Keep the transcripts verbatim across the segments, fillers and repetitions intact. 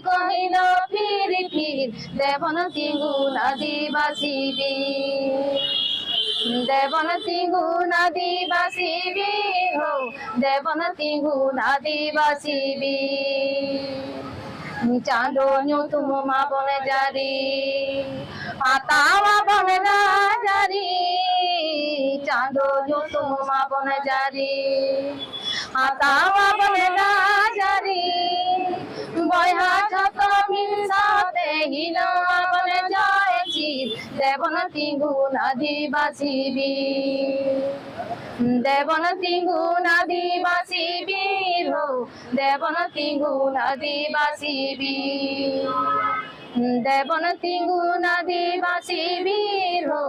ᱠᱚᱦᱤᱱᱟ ᱯᱷᱤᱨ ᱯᱷᱤᱨ ᱫᱮᱵᱚᱱ ᱛᱤᱸᱜᱩᱱ ᱟᱹᱫᱤᱵᱟᱹᱥᱤ ᱵᱤᱨ᱾ ᱫᱮᱵᱚᱱ ᱛᱤᱸᱜᱩᱱ ᱟᱹᱫᱤᱵᱟᱹᱥᱤ ᱵᱤᱨ ᱦᱳ, ᱫᱮᱵᱚᱱ ᱛᱤᱸᱜᱩᱱ ᱟᱹᱫᱤᱵᱟᱹᱥᱤ ᱵᱤᱨ᱾ ᱪᱟᱸᱫᱚ ᱧᱩᱛᱩᱢ ᱢᱟᱵᱚᱱ ᱡᱟᱹᱨᱤ, ᱦᱟᱛᱟᱣ ᱟᱵᱚᱱ ᱨᱟᱡᱽᱟᱹᱨᱤ᱾ ᱪᱟᱸᱫᱚ ᱧᱩᱛᱩᱢ ᱢᱟᱵᱚᱱ ᱡᱟᱹᱨᱤ, ᱦᱟᱛᱟᱣ ᱟᱵᱚᱱ ᱨᱟᱡᱽᱟᱹᱨᱤ᱾ ᱵᱚᱭᱦᱟ ᱡᱷᱚᱛᱚ ᱢᱤᱫ ᱥᱟᱶᱛᱮ ᱦᱤᱞᱟᱹᱣ ᱟᱵᱚᱱ ᱡᱚᱭ ᱪᱤᱨ᱾ ᱫᱮᱵᱚᱱ ᱛᱤᱸᱜᱩᱱ ᱟᱹᱫᱤᱵᱟᱹᱥᱤ ᱵᱤᱨ᱾ ᱫᱮᱵᱚᱱ ᱛᱤᱸᱜᱩᱱ ᱟᱹᱫᱤᱵᱟᱹᱥᱤ ᱵᱤᱨ ᱦᱳ, ᱫᱮᱵᱚᱱ ᱛᱤᱸᱜᱩᱱ ᱟᱹᱫᱤᱵᱟᱹᱥᱤ ᱵᱤᱨ᱾ ᱫᱮᱵᱚᱱ ᱛᱤᱸᱜᱩᱱ ᱟᱹᱫᱤᱵᱟᱹᱥᱤ ᱵᱤᱨ ᱦᱳ,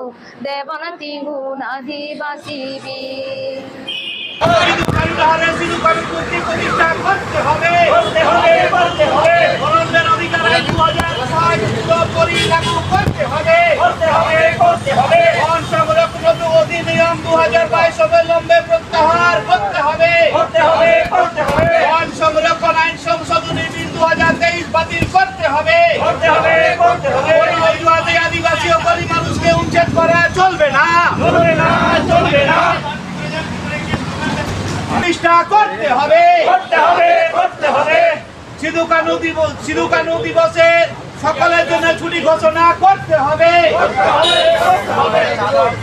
ᱫᱮᱵᱚᱱ ᱛᱤᱸᱜᱩᱱ ᱟᱹᱫᱤᱵᱟᱹᱥᱤ ᱵᱤᱨ᱾ সিধু কানু ডাহারে সিধু কানু মূর্তি প্রতিষ্ঠা করতে হবে। করতে হবে, করতে হবে। বরেন্দ্রর অধিকার আইন দু হাজার ছয় পুরোপুরি লাগু করতে হবে। করতে হবে, করতে হবে। বন সংরক্ষণ অধিনিয়ম দু হাজার বাইশ অবিলম্বে প্রত্যাহার করতে হবে। করতে হবে, করতে হবে। বন সংরক্ষণ আইন সংশোধনী বিল দু হাজার তেইশ বাতিল করতে হবে। করতে হবে, করতে হবে। কোনো অজুহাতে আদিবাসী ও গরিব মানুষকে উচ্ছেদ করা চলবে না। চলবে না, চলবে না। প্রতিষ্ঠা করতে হবে। করতে হবে, করতে হবে। সিধু কানু দিবস, সিধু কানু দিবসের সকলের জন্য ছুটি ঘোষণা করতে হবে। করতে হবে, করতে হবে।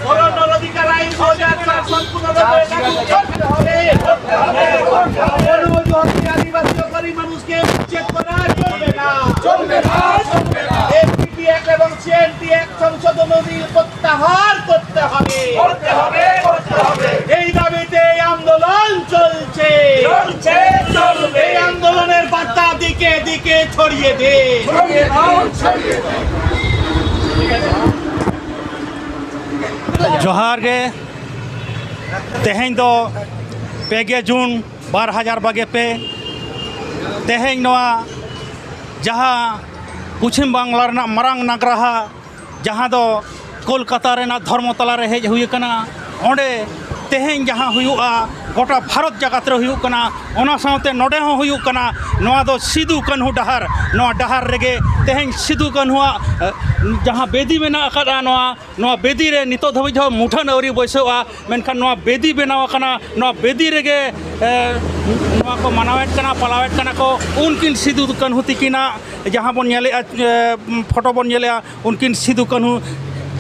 বরেন্দ্রর অধিকার আইন দু হাজার চার সম্পূর্ণরূপে লাগু করতে হবে। করতে হবে, করতে হবে। কোনো অজুহাতে আদিবাসী ও গরিব মানুষকে উচ্ছেদ করা চলবে না। চলবে না, চলবে না। এসসিটি অ্যাক্ট এবং সিএনটি অ্যাক্ট সংশোধন বিল প্রত্যাহার করতে হবে। করতে হবে, করতে হবে। এই দাবিতে এই আন্দোলন চলছে। চলছে, চলবে। এই আন্দোলনের বার্তা দিকে দিকে ছড়িয়ে দে। ছড়িয়ে দাও, ছড়িয়ে দাও। ᱡᱚᱦᱟᱨ ᱜᱮ᱾ ᱛᱮᱦᱮᱧ ᱫᱚ ᱯᱮ ᱜᱮ ᱡᱩᱱ ᱵᱟᱨ ᱦᱟᱡᱟᱨ ᱵᱟᱜᱮ ᱯᱮ᱾ ᱛᱮᱦᱮᱧ ᱱᱚᱣᱟ ᱡᱟᱦᱟᱸ ᱯᱚᱪᱷᱤᱢ ᱵᱟᱝᱞᱟ ᱨᱮᱱᱟᱜ ᱢᱟᱨᱟᱝ ᱱᱟᱜᱽᱨᱟᱦᱟ, ᱡᱟᱦᱟᱸ ᱫᱚ ᱠᱳᱞᱠᱟᱛᱟ ᱨᱮᱱᱟᱜ ᱫᱷᱚᱨᱢᱚᱛᱟᱞᱟ ᱨᱮ ᱦᱮᱡ ᱦᱩᱭ ᱟᱠᱟᱱᱟ, ᱚᱸᱰᱮ ᱛᱮᱦᱮᱧ ᱡᱟᱦᱟᱸ ᱦᱩᱭᱩᱜᱼᱟ, ᱜᱚᱴᱟ ᱵᱷᱟᱨᱚᱛ ᱡᱟᱠᱟᱛ ᱨᱮ ᱦᱩᱭᱩᱜ ᱠᱟᱱᱟ, ᱚᱱᱟ ᱥᱟᱶᱛᱮ ᱱᱚᱰᱮ ᱦᱚᱸ ᱦᱩᱭᱩᱜ ᱠᱟᱱᱟ᱾ ᱱᱚᱣᱟ ᱫᱚ ᱥᱤᱫᱩ ᱠᱟᱹᱱᱦᱩ ᱰᱟᱦᱟᱨ᱾ ᱱᱚᱣᱟ ᱰᱟᱦᱟᱨ ᱨᱮᱜᱮ ᱛᱮᱦᱮᱧ ᱥᱤᱫᱩ ᱠᱟᱹᱱᱦᱩᱣᱟᱜ, ᱮ, ᱡᱟᱦᱟᱸ ᱵᱮᱫᱤ ᱢᱮᱱᱟᱜ ᱟᱠᱟᱫᱼᱟ, ᱱᱚᱣᱟ, ᱱᱚᱣᱟ ᱵᱮᱫᱤ ᱨᱮ ᱱᱤᱛᱚᱜ ᱫᱷᱟᱹᱵᱤᱡ ᱦᱚᱸ ᱢᱩᱴᱷᱟᱹᱱ ᱟᱹᱣᱨᱤ ᱵᱟᱹᱭᱥᱟᱹᱣᱼᱟ, ᱢᱮᱱᱠᱷᱟᱱ ᱱᱚᱣᱟ ᱵᱮᱫᱤ ᱵᱮᱱᱟᱣ ᱟᱠᱟᱱᱟ᱾ ᱱᱚᱣᱟ ᱵᱮᱫᱤ ᱨᱮᱜᱮ, ᱮ, ᱱᱚᱣᱟ ᱠᱚ ᱢᱟᱱᱟᱣᱮᱫ ᱠᱟᱱᱟ, ᱯᱟᱞᱟᱣᱮᱫ ᱠᱟᱱᱟ ᱠᱚ᱾ ᱩᱱᱠᱤᱱ ᱥᱤᱫᱩ ᱠᱟᱹᱱᱦᱩ ᱛᱤᱠᱤᱱᱟᱜ ᱡᱟᱦᱟᱸ ᱵᱚᱱ ᱧᱮᱞᱮᱫᱼᱟ, ᱮ, ᱯᱷᱳᱴᱳ ᱵᱚᱱ ᱧᱮᱞᱮᱫᱼᱟ, ᱩᱱᱠᱤᱱ ᱥᱤᱫᱩ ᱠᱟᱹᱱᱦᱩ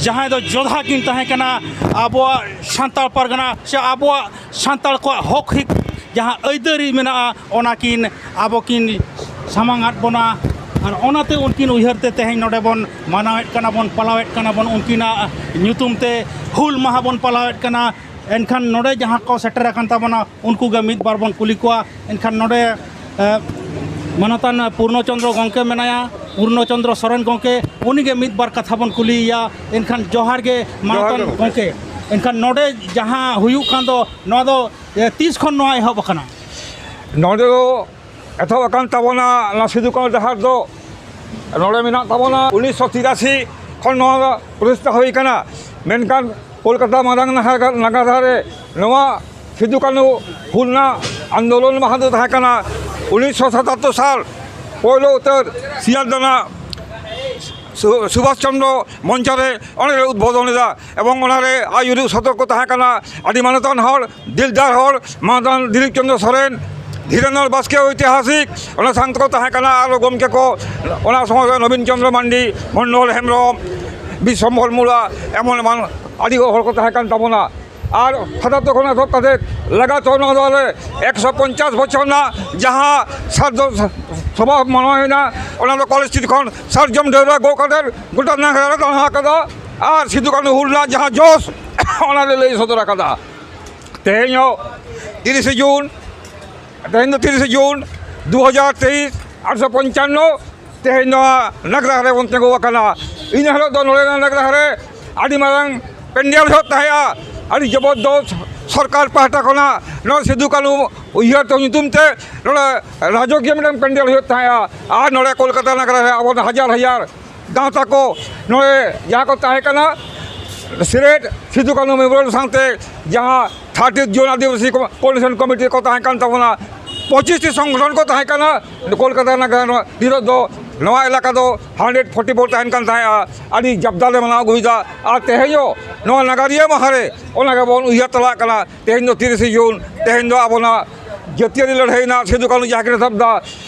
ᱡᱟᱦᱟᱸᱭ ᱫᱚ ᱡᱳᱫᱷᱟ ᱠᱤᱱ ᱛᱟᱦᱮᱸ ᱠᱟᱱᱟ ᱟᱵᱚᱣᱟᱜ ᱥᱟᱱᱛᱟᱲ ᱯᱟᱨᱜᱟᱱᱟ ᱥᱮ ᱟᱵᱚᱣᱟᱜ ᱥᱟᱱᱛᱟᱲ ᱠᱚᱣᱟᱜ ᱦᱚᱠ ᱦᱤᱠ ᱡᱟᱦᱟᱸ ᱟᱹᱭᱫᱟᱹᱨᱤ ᱢᱮᱱᱟᱜᱼᱟ, ᱚᱱᱟ ᱠᱤᱱ ᱟᱵᱚ ᱠᱤᱱ ᱥᱟᱢᱟᱝ ᱟᱫ ᱵᱚᱱᱟ᱾ ᱟᱨ ᱚᱱᱟᱛᱮ ᱩᱱᱠᱤᱱ ᱩᱭᱦᱟᱹᱨ ᱛᱮ ᱛᱮᱦᱮᱧ ᱱᱚᱰᱮ ᱵᱚᱱ ᱢᱟᱱᱟᱣᱮᱫ ᱠᱟᱱᱟ ᱵᱚᱱ, ᱯᱟᱞᱟᱣᱮᱫ ᱠᱟᱱᱟ ᱵᱚᱱ, ᱩᱱᱠᱤᱱᱟᱜ ᱧᱩᱛᱩᱢ ᱛᱮ ᱦᱩᱞ ᱢᱟᱦᱟ ᱵᱚᱱ ᱯᱟᱞᱟᱣᱮᱫ ᱠᱟᱱᱟ᱾ ᱮᱱᱠᱷᱟᱱ ᱱᱚᱰᱮ ᱡᱟᱦᱟᱸ ᱠᱚ ᱥᱮᱴᱮᱨ ᱟᱠᱟᱱ ᱛᱟᱵᱚᱱᱟ, ᱩᱱᱠᱩ ᱜᱮ ᱢᱤᱫ ᱵᱟᱨ ᱵᱚᱱ ᱠᱩᱞᱤ ᱠᱚᱣᱟ᱾ ᱮᱱᱠᱷᱟᱱ ᱱᱚᱰᱮ, ᱮ, ᱢᱟᱱᱚᱛᱟᱱ ᱯᱩᱨᱱᱚ ᱪᱚᱸᱫᱽᱨᱚ ᱜᱚᱢᱠᱮ ᱢᱮᱱᱟᱭᱟ, ᱯᱩᱨᱱᱚ ᱪᱚᱸᱫᱽᱨᱚ ᱥᱚᱨᱮᱱ ᱜᱚᱢᱠᱮ, ᱩᱱᱤᱜᱮ ᱢᱤᱫ ᱵᱟᱨ ᱠᱟᱛᱷᱟ ᱵᱚᱱ ᱠᱩᱞᱤᱭᱮᱭᱟ᱾ ᱮᱱᱠᱷᱟᱱ ᱡᱚᱦᱟᱨ ᱜᱮ ᱢᱟᱱᱚᱛᱟᱱ ᱡᱚᱦᱟᱨ ᱜᱮ ᱜᱚᱢᱠᱮ᱾ ᱜᱚᱢᱠᱮ, ᱮᱱᱠᱷᱟᱱ ᱱᱚᱰᱮ ᱡᱟᱦᱟᱸ ᱦᱩᱭᱩᱜ ᱠᱟᱱ ᱫᱚ, ᱱᱚᱣᱟ ᱫᱚ, ᱮ, ᱛᱤᱥ ᱠᱷᱚᱱ ᱱᱚᱣᱟ ᱮᱦᱚᱵ ᱟᱠᱟᱱᱟ? ᱱᱚᱰᱮ ᱫᱚ ᱮᱛᱚᱦᱚᱵ ᱟᱠᱟᱱ ᱛᱟᱵᱚᱱᱟ ᱱᱚᱣᱟ ᱥᱤᱫᱩ ᱠᱟᱹᱱᱦᱩ ᱰᱟᱦᱟᱨ ᱫᱚ᱾ ᱱᱚᱰᱮ ᱢᱮᱱᱟᱜ ᱛᱟᱵᱚᱱᱟ ᱩᱱᱤᱥᱥᱚ ᱛᱤᱨᱟᱥᱤ ᱠᱷᱚᱱ ᱱᱚᱣᱟ ᱫᱚ ᱯᱨᱚᱛᱤᱥᱴᱷᱟ ᱦᱩᱭ ᱟᱠᱟᱱᱟ᱾ ᱢᱮᱱᱠᱷᱟᱱ ᱠᱳᱞᱠᱟᱛᱟ ᱢᱟᱨᱟᱝ ᱱᱟᱜᱟᱨ, ᱱᱟᱜᱟᱨ ᱨᱮ ᱱᱚᱣᱟ ᱥᱤᱫᱩ ᱠᱟᱹᱱᱦᱩ ᱦᱩᱞ ᱨᱮᱱᱟᱜ ᱟᱱᱫᱳᱞᱚᱱ ᱢᱟᱦᱟ ᱫᱚ ᱛᱟᱦᱮᱸ ᱠᱟᱱᱟ ᱩᱱᱤᱥᱥᱚ ᱥᱟᱛᱟᱛᱛᱳᱨ ᱥᱟᱞ ᱯᱳᱭᱞᱳ ᱩᱛᱟᱹᱨ ᱥᱤᱭᱟᱞᱫᱟ ᱨᱮᱱᱟᱜ ᱥᱩ-, ᱥᱩᱵᱷᱟᱥ ᱪᱚᱱᱫᱨᱚ ᱢᱚᱧᱪᱚ ᱨᱮ ᱚᱸᱰᱮ ᱞᱮ ᱩᱫᱵᱳᱫᱚᱱ ᱞᱮᱫᱟ᱾ ᱮᱵᱚᱝ ᱚᱱᱟᱨᱮ ᱟᱹᱭᱩᱨᱤᱡ ᱥᱚᱫᱚᱨ ᱠᱚ ᱛᱟᱦᱮᱸ ᱠᱟᱱᱟ ᱟᱹᱰᱤ ᱢᱟᱱᱚᱛᱟᱱ ᱦᱚᱲ, ᱫᱤᱞᱫᱟᱨ ᱦᱚᱲ, ᱢᱟᱱᱚᱛᱟᱱ ᱫᱤᱞᱤᱯ ᱪᱚᱸᱫᱽᱨᱚ ᱥᱚᱨᱮᱱ, ᱫᱷᱤᱨᱮᱱᱫᱨᱚ ᱵᱟᱥᱠᱮ ᱳᱭᱛᱤᱦᱟᱥᱤᱠ, ᱚᱱᱟ ᱥᱟᱶ ᱛᱮᱠᱚ ᱛᱟᱦᱮᱸ ᱠᱟᱱᱟ ᱟᱨᱚ ᱜᱚᱢᱠᱮ ᱠᱚ, ᱚᱱᱟ ᱥᱚᱢᱚᱭ ᱨᱮ ᱱᱚᱵᱤᱱ ᱪᱚᱸᱫᱽᱨᱚ ᱢᱟᱱᱰᱤ, ᱢᱚᱱᱰᱚᱞ ᱦᱮᱢᱵᱨᱚᱢ, ᱵᱤᱥᱥᱚᱢᱵᱷᱚᱨ ᱢᱩᱲᱟ, ᱮᱢᱚᱱ ᱮᱢᱟᱱ ᱟᱹᱰᱤ ᱦᱚᱲ ᱠᱚ ᱛᱟᱦᱮᱸ ᱠᱟᱱ ᱛᱟᱵᱚᱱᱟ᱾ ᱟᱨ ᱥᱟᱛᱟᱛᱛᱳᱨ ᱠᱷᱚᱱ ᱮᱛᱚᱦᱚᱵ ᱠᱟᱛᱮ ᱞᱟᱜᱟᱛᱟᱨ ᱱᱚᱣᱟ ᱫᱚ ᱟᱞᱮ ᱮᱠᱥᱚ ᱯᱚᱧᱪᱟᱥ ᱵᱚᱪᱷᱚᱨ ᱨᱮᱱᱟᱜ ᱡᱟᱦᱟᱸ ᱥᱟᱨᱡᱚᱢ ᱥᱚᱵᱷᱟ ᱢᱟᱱᱟᱣ ᱦᱩᱭᱱᱟ, ᱚᱱᱟ ᱫᱚ ᱠᱚᱞᱮᱡᱽ ᱥᱴᱨᱤᱴ ᱠᱷᱚᱱ ᱥᱟᱨᱡᱚᱢ ᱰᱟᱹᱣᱨᱟ ᱜᱚᱜ ᱠᱟᱛᱮ ᱜᱚᱴᱟ ᱱᱟᱜᱟᱨ ᱨᱮ ᱫᱟᱬᱟ ᱟᱠᱟᱫᱟ᱾ ᱟᱨ ᱥᱤᱫᱩ ᱠᱟᱹᱱᱦᱩ ᱦᱩᱞ ᱨᱮᱱᱟᱜ ᱡᱟᱦᱟᱸ ᱡᱚᱥ, ᱚᱱᱟ ᱞᱮ ᱞᱟᱹᱭ ᱥᱚᱫᱚᱨ ᱟᱠᱟᱫᱟ᱾ ᱛᱮᱦᱮᱧ ᱦᱚᱸ ᱛᱤᱨᱤᱥᱮ ᱡᱩᱱ, ᱛᱮᱦᱮᱧ ᱫᱚ ᱛᱤᱨᱤᱥᱮ ᱡᱩᱱ ᱫᱩ ᱦᱟᱡᱟᱨ ᱛᱮᱭᱤᱥ, ᱟᱴᱷᱨᱚᱥᱚ ᱯᱚᱧᱪᱟᱱᱱᱚ, ᱛᱮᱦᱮᱧ ᱱᱚᱣᱟ ᱱᱟᱜᱽᱨᱟ ᱨᱮᱵᱚᱱ ᱛᱤᱸᱜᱩ ᱟᱠᱟᱱᱟ᱾ ᱤᱱᱟᱹ ᱦᱤᱞᱳᱜ ᱫᱚ ᱱᱚᱰᱮᱱᱟᱜ ᱱᱟᱜᱽᱨᱟ ᱨᱮ ᱟᱹᱰᱤ ᱢᱟᱨᱟᱝ ᱯᱮᱱᱰᱮᱞ ᱦᱩᱭᱩᱜ ᱛᱟᱦᱮᱸᱜᱼᱟ, ᱟᱹᱰᱤ ᱡᱚᱵᱚᱨᱫᱚᱥ ᱥᱚᱨᱠᱟᱨ ᱯᱟᱦᱴᱟ ᱠᱷᱚᱱᱟᱜ ᱱᱚᱣᱟ ᱥᱤᱫᱩ ᱠᱟᱹᱱᱦᱩ ᱩᱭᱦᱟᱹᱨ ᱛᱮ ᱧᱩᱛᱩᱢ ᱛᱮ ᱱᱚᱰᱮ ᱨᱟᱡᱚᱠᱤᱭᱟᱹ ᱢᱤᱫᱴᱟᱝ ᱯᱮᱱᱰᱮᱞ ᱦᱩᱭᱩᱜ ᱛᱟᱦᱮᱸᱜᱼᱟ᱾ ᱟᱨ ᱱᱚᱰᱮ ᱠᱳᱞᱠᱟᱛᱟ ᱱᱟᱜᱽᱨᱟ ᱨᱮ ᱟᱵᱚ ᱦᱟᱡᱟᱨ ᱦᱟᱡᱟᱨ ᱜᱟᱶᱛᱟ ᱠᱚ ᱱᱚᱰᱮ ᱡᱟᱦᱟᱸ ᱠᱚ ᱛᱟᱦᱮᱸ ᱠᱟᱱᱟ, ᱥᱤᱞᱮᱴ ᱥᱤᱫᱩ ᱠᱟᱹᱱᱦᱩ ᱢᱮᱢᱳᱨᱤᱭᱟᱞ ᱥᱟᱶᱛᱮ ᱡᱟᱦᱟᱸ ᱛᱷᱟᱨᱴᱤ ᱡᱩᱱ ᱟᱹᱫᱤᱵᱟᱹᱥᱤ ᱠᱚ-, ᱠᱳᱚᱨᱰᱤᱱᱮᱥᱚᱱ ᱠᱚᱢᱤᱴᱤ ᱨᱮᱠᱚ ᱛᱟᱦᱮᱸ ᱠᱟᱱ ᱛᱟᱵᱚᱱᱟ, ᱯᱚᱸᱪᱤᱥ ᱴᱤ ᱥᱚᱝᱜᱚᱴᱷᱚᱱ ᱠᱚ ᱛᱟᱦᱮᱸ ᱠᱟᱱᱟ᱾ ᱠᱳᱞᱠᱟᱛᱟ ᱱᱟᱜᱟᱨ ᱱᱤᱛᱚᱜ ᱫᱚ ᱱᱚᱣᱟ ᱮᱞᱟᱠᱟ ᱫᱚ ᱦᱟᱱᱰᱨᱮᱰ ᱯᱷᱳᱨᱴᱤ ᱯᱷᱳᱨ ᱛᱟᱦᱮᱱ ᱠᱟᱱ ᱛᱟᱦᱮᱸᱜᱼᱟ, ᱟᱹᱰᱤ ᱡᱟᱵᱫᱟ ᱞᱮ ᱢᱟᱱᱟᱣ ᱟᱹᱜᱩᱭᱮᱫᱟ᱾ ᱟᱨ ᱛᱮᱦᱮᱧ ᱦᱚᱸ ᱱᱚᱣᱟ ᱱᱟᱜᱟᱨᱤᱭᱟᱹ ᱢᱟᱦᱟ ᱨᱮ ᱚᱱᱟ ᱜᱮᱵᱚᱱ ᱩᱭᱦᱟᱹᱨ ᱛᱟᱞᱟᱜ ᱠᱟᱱᱟ᱾ ᱛᱮᱦᱮᱧ ᱫᱚ ᱛᱤᱨᱤᱥᱮ ᱡᱩᱱ, ᱛᱮᱦᱮᱧ ᱫᱚ ᱟᱵᱚᱱᱟᱜ ᱡᱟᱹᱛᱤᱭᱟᱹᱨᱤ ᱞᱟᱹᱲᱦᱟᱹᱭ ᱨᱮᱱᱟᱜ ᱥᱤᱫᱩ ᱠᱟᱹᱱᱦᱩ ᱡᱟᱦᱟᱸ ᱠᱤᱱ ᱮᱛᱚᱦᱚᱵ ᱫᱟ,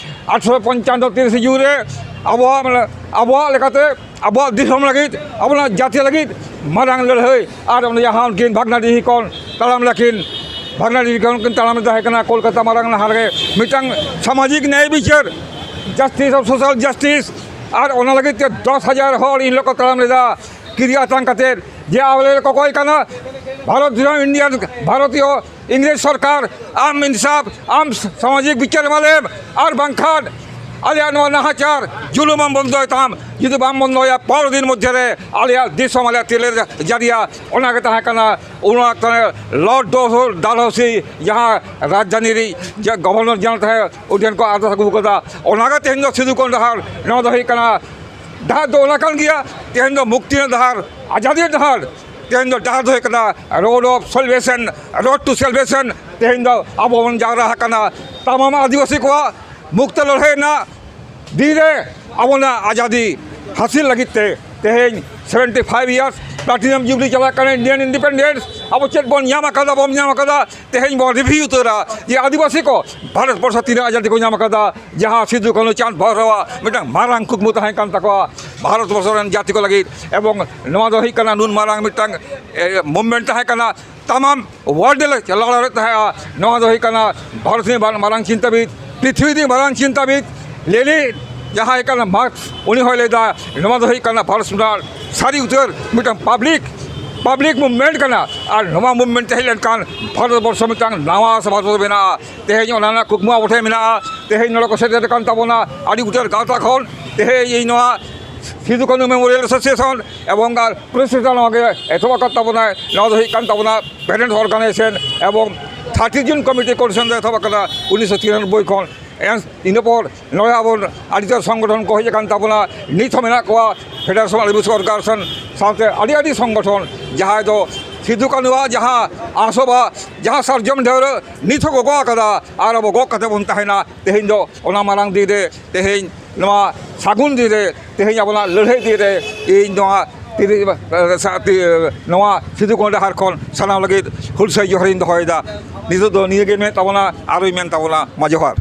ᱟᱴᱷᱨᱚᱥᱚ ᱯᱚᱧᱪᱟᱱᱱᱚ ᱛᱤᱨᱤᱥᱮ ᱡᱩᱱ ᱨᱮ ᱟᱵᱚᱣᱟᱜ, ᱢᱟᱱᱮ, ᱟᱵᱚᱣᱟᱜ ᱞᱮᱠᱟᱛᱮ, ᱟᱵᱚᱣᱟᱜ ᱫᱤᱥᱚᱢ ᱞᱟᱹᱜᱤᱫ, ᱟᱵᱚᱣᱟᱜ ᱡᱟᱹᱛᱤ ᱞᱟᱹᱜᱤᱫ ᱢᱟᱨᱟᱝ ᱞᱟᱹᱲᱦᱟᱹᱭ, ᱟᱨ ᱚᱱᱟ ᱡᱟᱦᱟᱸ ᱩᱱᱠᱤᱱ ᱵᱷᱟᱜᱽᱱᱟᱰᱤᱦᱤ ᱠᱷᱚᱱ ᱛᱟᱲᱟᱢ ᱞᱮᱠᱤᱱ, ᱵᱷᱟᱜᱽᱱᱟᱰᱤᱦᱤ ᱠᱷᱚᱱ ᱠᱤᱱ ᱛᱟᱲᱟᱢ ᱞᱮᱫᱟ, ᱛᱟᱦᱮᱸ ᱠᱟᱱᱟ ᱠᱳᱞᱠᱟᱛᱟ ᱢᱟᱨᱟᱝ ᱱᱟᱦᱟᱨ ᱨᱮ ᱢᱤᱫᱴᱟᱝ ᱥᱟᱢᱟᱡᱤᱠ ᱱᱮᱭ ᱵᱤᱪᱟᱹᱨ, justice of social justice, ᱟᱨ ᱚᱱᱟ ᱞᱟᱹᱜᱤᱫ ᱛᱮ ᱫᱚᱥ ᱦᱟᱡᱟᱨ ᱦᱚᱲ ᱤᱱ ᱦᱤᱞᱳᱜ ᱠᱚ ᱛᱟᱲᱟᱢ ᱞᱮᱫᱟ᱾ ᱠᱤᱨᱤᱭᱟ ᱟᱛᱟᱝ ᱠᱟᱛᱮᱫ ᱡᱮ ᱟᱞᱮ ᱞᱮ ᱠᱚᱠᱚᱭ ᱠᱟᱱᱟ, ᱵᱷᱟᱨᱚᱛ ᱫᱤᱥᱚᱢ, ᱤᱱᱰᱤᱭᱟᱱ, ᱵᱷᱟᱨᱚᱛᱤᱭᱚ ᱤᱝᱨᱮᱡᱽ ᱥᱚᱨᱠᱟᱨ, ᱟᱢ ᱤᱱᱥᱟᱯ, ᱟᱢ ᱥᱟᱢᱟᱡᱤᱠ ᱵᱤᱪᱟᱹᱨ ᱮᱢᱟᱞᱮᱢ, ᱟᱨ ᱵᱟᱝᱠᱷᱟᱱ ᱟᱞᱮᱭᱟᱜ ᱱᱚᱣᱟ ᱱᱟᱦᱟᱪᱟᱨ ᱡᱩᱞᱩᱢ ᱟᱢ ᱵᱚᱱᱫᱚᱭ ᱛᱟᱢ᱾ ᱡᱩᱫᱤ ᱵᱟᱢ ᱵᱚᱱᱫᱚᱭᱟ, ᱯᱚᱱᱨᱚ ᱫᱤᱱ ᱢᱚᱫᱽᱫᱷᱮ ᱨᱮ ᱟᱞᱮᱭᱟᱜ ᱫᱤᱥᱚᱢ ᱟᱞᱮᱭᱟᱜ ᱛᱤᱨᱮ ᱡᱟᱹᱨᱤᱭᱟ᱾ ᱚᱱᱟ ᱜᱮ ᱛᱟᱦᱮᱸ ᱠᱟᱱᱟ ᱚᱱᱟ ᱚᱠᱛᱚ ᱨᱮ ᱞᱚᱨᱰ ᱰᱚᱞᱦᱳ-, ᱰᱟᱞᱦᱳᱥᱤ, ᱡᱟᱦᱟᱸ ᱨᱟᱡᱽᱫᱷᱟᱱᱤ ᱨᱤᱡ ᱡᱮ ᱜᱚᱵᱷᱚᱨᱱᱚᱨ ᱡᱮᱱᱟᱨᱟᱞ ᱛᱟᱦᱮᱸ, ᱩᱱᱤ ᱴᱷᱮᱱ ᱠᱚ ᱟᱨᱫᱟᱥ ᱟᱹᱜᱩ ᱠᱟᱫᱟ᱾ ᱚᱱᱟ ᱜᱮ ᱛᱮᱦᱮᱧ ᱫᱚ ᱥᱤᱫᱩ ᱠᱟᱹᱱᱦᱩ ᱰᱟᱦᱟᱨ, ᱱᱚᱣᱟ ᱫᱚ ᱦᱩᱭᱩᱜ ᱠᱟᱱᱟ ᱰᱟᱦᱟᱨ ᱫᱚ ᱚᱱᱟ ᱠᱟᱱ ᱜᱮᱭᱟ᱾ ᱛᱮᱦᱮᱧ ᱫᱚ ᱢᱩᱠᱛᱤ ᱨᱮᱱᱟᱜ ᱰᱟᱦᱟᱨ, ᱟᱡᱟᱫᱤ ᱨᱮᱱᱟᱜ ᱰᱟᱦᱟᱨ, ᱛᱮᱦᱮᱧ ᱫᱚ ᱰᱟᱦᱟᱨ ᱫᱚ ᱦᱩᱭᱩᱜ ᱠᱟᱱᱟ road of salvation, road to salvation᱾ ᱛᱮᱦᱮᱧ ᱫᱚ ᱟᱵᱚ ᱵᱚᱱ ᱡᱟᱣᱨᱟ ᱟᱠᱟᱱᱟ ᱛᱟᱢᱟᱢ ᱟᱹᱫᱤᱵᱟᱹᱥᱤ ᱠᱚᱣᱟᱜ ᱢᱩᱠᱛᱚ ᱞᱟᱹᱲᱦᱟᱹᱭ ᱨᱮᱱᱟᱜ ᱫᱤᱱ ᱨᱮ ᱟᱵᱚᱱᱟᱜ ᱟᱡᱟᱫᱤ ᱦᱟᱹᱥᱤᱞ ᱞᱟᱹᱜᱤᱫ ᱛᱮ᱾ ᱛᱮᱦᱮᱧ seventy five years platinum jubilee ᱪᱟᱞᱟᱜ ᱠᱟᱱᱟ, Indian independence᱾ ᱟᱵᱚ ᱪᱮᱫ ᱵᱚᱱ ᱧᱟᱢ ᱟᱠᱟᱫᱟ, ᱵᱟᱵᱚᱱ ᱧᱟᱢ ᱟᱠᱟᱫᱟ, ᱛᱮᱦᱮᱧ ᱵᱚᱱ review ᱩᱛᱟᱹᱨᱟ ᱡᱮ ᱟᱹᱫᱤᱵᱟᱹᱥᱤ ᱠᱚ ᱵᱷᱟᱨᱚᱛ ᱵᱚᱨᱥᱚ ᱛᱤᱱᱟᱹᱜ ᱟᱡᱟᱫᱤ ᱠᱚ ᱧᱟᱢ ᱟᱠᱟᱫᱟ, ᱡᱟᱦᱟᱸ ᱥᱤᱫᱩ ᱠᱟᱹᱱᱦᱩ ᱪᱟᱸᱫᱽ ᱵᱷᱟᱭᱨᱚᱣᱟᱜ ᱢᱤᱫᱴᱟᱝ ᱢᱟᱨᱟᱝ ᱠᱩᱠᱢᱩ ᱛᱟᱦᱮᱸ ᱠᱟᱱ ᱛᱟᱠᱚᱣᱟ ᱵᱷᱟᱨᱚᱛ ᱵᱚᱨᱥᱚ ᱨᱮᱱ ᱡᱟᱹᱛᱤ ᱠᱚ ᱞᱟᱹᱜᱤᱫ᱾ ᱮᱵᱚᱝ ᱱᱚᱣᱟ ᱫᱚ ᱦᱩᱭᱩᱜ ᱠᱟᱱᱟ ᱱᱩᱱ ᱢᱟᱨᱟᱝ ᱢᱤᱫᱴᱟᱝ, ᱮ, movement ᱛᱟᱦᱮᱸ ᱠᱟᱱᱟ, ᱛᱟᱢᱟᱢ world ᱞᱮ ᱪᱟᱞᱟᱣ ᱫᱟᱲᱮᱭᱟᱜ ᱛᱟᱦᱮᱸᱜᱼᱟ᱾ ᱱᱚᱣᱟ ᱫᱚ ᱦᱩᱭᱩᱜ ᱠᱟᱱᱟ ᱵᱷᱟᱨᱚᱛ ᱨᱤᱱᱤᱡ ᱢᱟᱨᱟᱝ ᱪᱤᱱᱛᱟᱹᱵᱤᱫ, ᱯᱨᱤᱛᱷᱤᱵᱤ ᱨᱤᱱᱤᱡ ᱢᱟᱨᱟᱝ ᱪᱤᱱᱛᱟᱹᱵᱤᱫ ᱞᱮᱱᱤᱱ, ᱡᱟᱦᱟᱸᱭ ᱠᱟᱱᱟ ᱢᱟᱨᱠᱥ, ᱩᱱᱤ ᱦᱚᱸᱭ ᱞᱟᱹᱭᱫᱟ ᱱᱚᱣᱟ ᱫᱚ ᱦᱩᱭᱩᱜ ᱠᱟᱱᱟ ᱵᱷᱟᱨᱚᱛ ᱨᱮᱱᱟᱜ ᱥᱟᱹᱨᱤ ᱩᱛᱟᱹᱨ ᱢᱤᱫᱴᱟᱝ public, public movement ᱠᱟᱱᱟ᱾ ᱟᱨ ᱱᱚᱣᱟ movement ᱛᱮ ᱦᱮᱡ ᱞᱮᱱᱠᱷᱟᱱ ᱵᱷᱟᱨᱚᱛ ᱵᱚᱨᱥᱚ ᱢᱤᱫᱴᱟᱝ ᱱᱟᱣᱟ ᱥᱮ ᱵᱷᱟᱨᱚᱛ ᱵᱮᱱᱟᱜᱼᱟ᱾ ᱛᱮᱦᱮᱧ ᱚᱱᱟ ᱨᱮᱱᱟᱜ ᱠᱩᱠᱢᱩ ᱟᱵᱚ ᱴᱷᱮᱱ ᱢᱮᱱᱟᱜᱼᱟ᱾ ᱛᱮᱦᱮᱧ ᱱᱚᱰᱮ ᱠᱚ ᱥᱮᱴᱮᱨ ᱟᱠᱟᱱ ᱛᱟᱵᱚᱱᱟ ᱟᱹᱰᱤ ᱩᱛᱟᱹᱨ ᱜᱟᱶᱛᱟ ᱠᱷᱚᱱ᱾ ᱛᱮᱦᱮᱧ ᱤᱧ ᱱᱚᱣᱟ ᱥᱤᱫᱩ ᱠᱟᱹᱱᱦᱩ Memorial Association ᱮᱵᱚᱝ ᱟᱨ ᱯᱨᱮᱥᱤᱰᱮᱱᱴ ᱱᱚᱣᱟ ᱜᱮ ᱮᱛᱚᱦᱚᱵ ᱟᱠᱟᱫ ᱛᱟᱵᱚᱱᱟᱭ᱾ ᱱᱚᱣᱟ ᱫᱚ ᱦᱩᱭᱩᱜ ᱠᱟᱱ ᱛᱟᱵᱚᱱᱟ parent organization ᱮᱵᱚᱝ thirty June committee coordination ᱫᱚ ᱮᱛᱚᱦᱚᱵ ᱟᱠᱟᱱᱟ ᱩᱱᱤᱥᱥᱚ ᱛᱤᱨᱟᱱᱚᱵᱵᱳᱭ ᱠᱷᱚᱱ᱾ ᱮᱱ-, ᱤᱱᱟᱹ ᱯᱚᱨ ᱱᱚᱰᱮ ᱟᱵᱚ ᱟᱹᱰᱤ ᱩᱛᱟᱹᱨ ᱥᱚᱝᱜᱚᱴᱷᱚᱱ ᱠᱚ ᱦᱮᱡ ᱟᱠᱟᱱ ᱛᱟᱵᱚᱱᱟ, ᱱᱤᱛ ᱦᱚᱸ ᱢᱮᱱᱟᱜ ᱠᱚᱣᱟ, Federation of Adivasi Organization ᱥᱟᱶᱛᱮ ᱟᱹᱰᱤ ᱟᱹᱰᱤ ᱥᱚᱝᱜᱚᱴᱷᱚᱱ, ᱡᱟᱦᱟᱸᱭ ᱫᱚ ᱥᱤᱫᱩ ᱠᱟᱹᱱᱩᱣᱟᱜ ᱡᱟᱦᱟᱸ ᱟᱥᱚᱵᱟ, ᱡᱟᱦᱟᱸ ᱥᱟᱨᱡᱚᱢ ᱰᱷᱟᱹᱣᱨᱟᱹᱜ ᱱᱤᱛ ᱦᱚᱸ ᱜᱚᱜᱚ ᱟᱠᱟᱫᱟ, ᱟᱨ ᱟᱵᱚ ᱜᱚᱜ ᱠᱟᱛᱮ ᱵᱚᱱ ᱛᱟᱦᱮᱱᱟ᱾ ᱛᱮᱦᱮᱧ ᱫᱚ ᱚᱱᱟ ᱢᱟᱨᱟᱝ ᱫᱤᱱ ᱨᱮ, ᱛᱮᱦᱮᱧ ᱱᱚᱣᱟ ᱥᱟᱹᱜᱩᱱ ᱫᱤᱱ ᱨᱮ, ᱛᱮᱦᱮᱧ ᱟᱵᱚᱱᱟᱜ ᱞᱟᱹᱲᱦᱟᱹᱭ ᱫᱤᱱ ᱨᱮ ᱤᱧ ᱱᱚᱣᱟ ᱛᱤᱨᱤ-, ᱥᱟ-, ᱛᱤ-, ᱱᱚᱣᱟ ᱥᱤᱫᱩ ᱠᱟᱹᱱᱩ ᱰᱟᱦᱟᱨ ᱠᱷᱚᱱ ᱥᱟᱱᱟᱢ ᱞᱟᱹᱜᱤᱫ ᱦᱩᱞᱥᱟᱹᱭ ᱡᱚᱦᱟᱨᱤᱧ ᱫᱚᱦᱚᱭᱮᱫᱟ᱾ ᱱᱤᱛᱚᱜ ᱫᱚ ᱱᱤᱭᱟᱹ ᱜᱮ ᱢᱮᱱ ᱛᱟᱵᱚᱱᱟ, ᱟᱨᱚᱭ ᱢᱮᱱ ᱛᱟᱵᱚᱱᱟ, ᱢᱟ ᱡᱚᱦᱟᱨ᱾